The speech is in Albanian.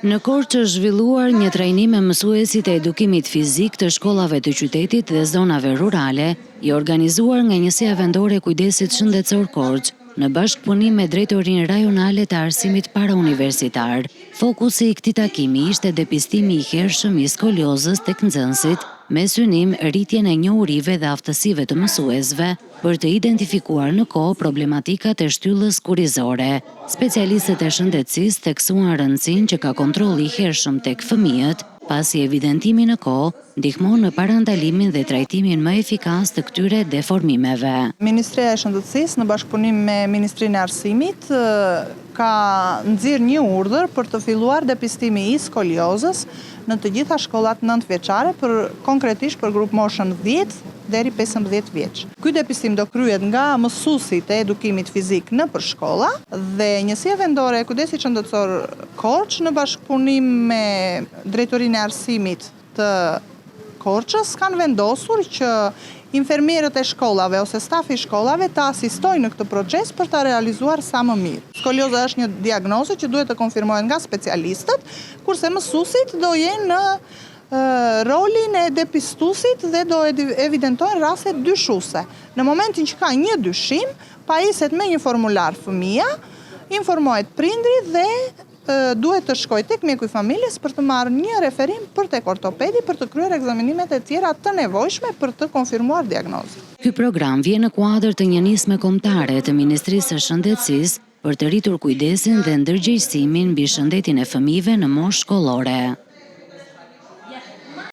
Në Korçë është zhvilluar një trajnim me mësuesit e edukimit fizik të shkollave të qytetit dhe zonave rurale, i organizuar nga Njësia Vendore e Kujdesit Shëndetësor Korçë, në bashkëpunim me Drejtorinë Rajonale të Arsimit Parauniversitar. Fokusi i këtij takimi ishte depistimi i hershëm i skoliozës tek nxënësit, me synim rritjen e njohurive dhe aftësive të mësuesve për të identifikuar në kohë problematikat e shtyllës kurrizore. Specialistët e shëndetësisë theksuan rëndësinë që ka kontrolli i hershëm tek fëmijët, pasi evidentimi në kohë ndihmon në parandalimin dhe trajtimin më efikas të këtyre deformimeve. Ministria e Shëndetësisë në bashkëpunim me Ministrinë e Arsimit ka nxjerrë një urdhër për të filluar depistimi i skoliozës në të gjitha shkollat nëntëvjeçare për konkretisht për grupmoshën dhjetë deri 15 vjeç. Ky depistim do kryhet nga mësuesit e edukimit fizik nëpër shkolla dhe Njësia Vendore e Kujdesit Shëndetësor Korçë në bashkëpunim me Drejtorinë e Arsimit të Korçës kanë vendosur që infermierët e shkollave ose stafi i shkollave të asistojnë në këtë proces për ta realizuar sa më mirë. Skolioza është një diagnozë që duhet të konfirmohet nga specialistët, kurse mësuesit do jenë në rolin e depistuesit dhe do evidentojnë rastet dyshuese. Në momentin që ka një dyshim, pajiset me një formular fëmija, informohet prindri dhe duhet të shkojë tek mjeku i familjes për të marrë një referim për tek ortopedi për të kryer ekzaminimet e tjera të nevojshme për të konfirmuar diagnozën. Ky program vjen në kuadër të një nisme kombëtare të Ministrisë së Shëndetësisë për të rritur kujdesin dhe ndërgjegjësimin mbi shëndetin e fëmijëve në moshë shkollore.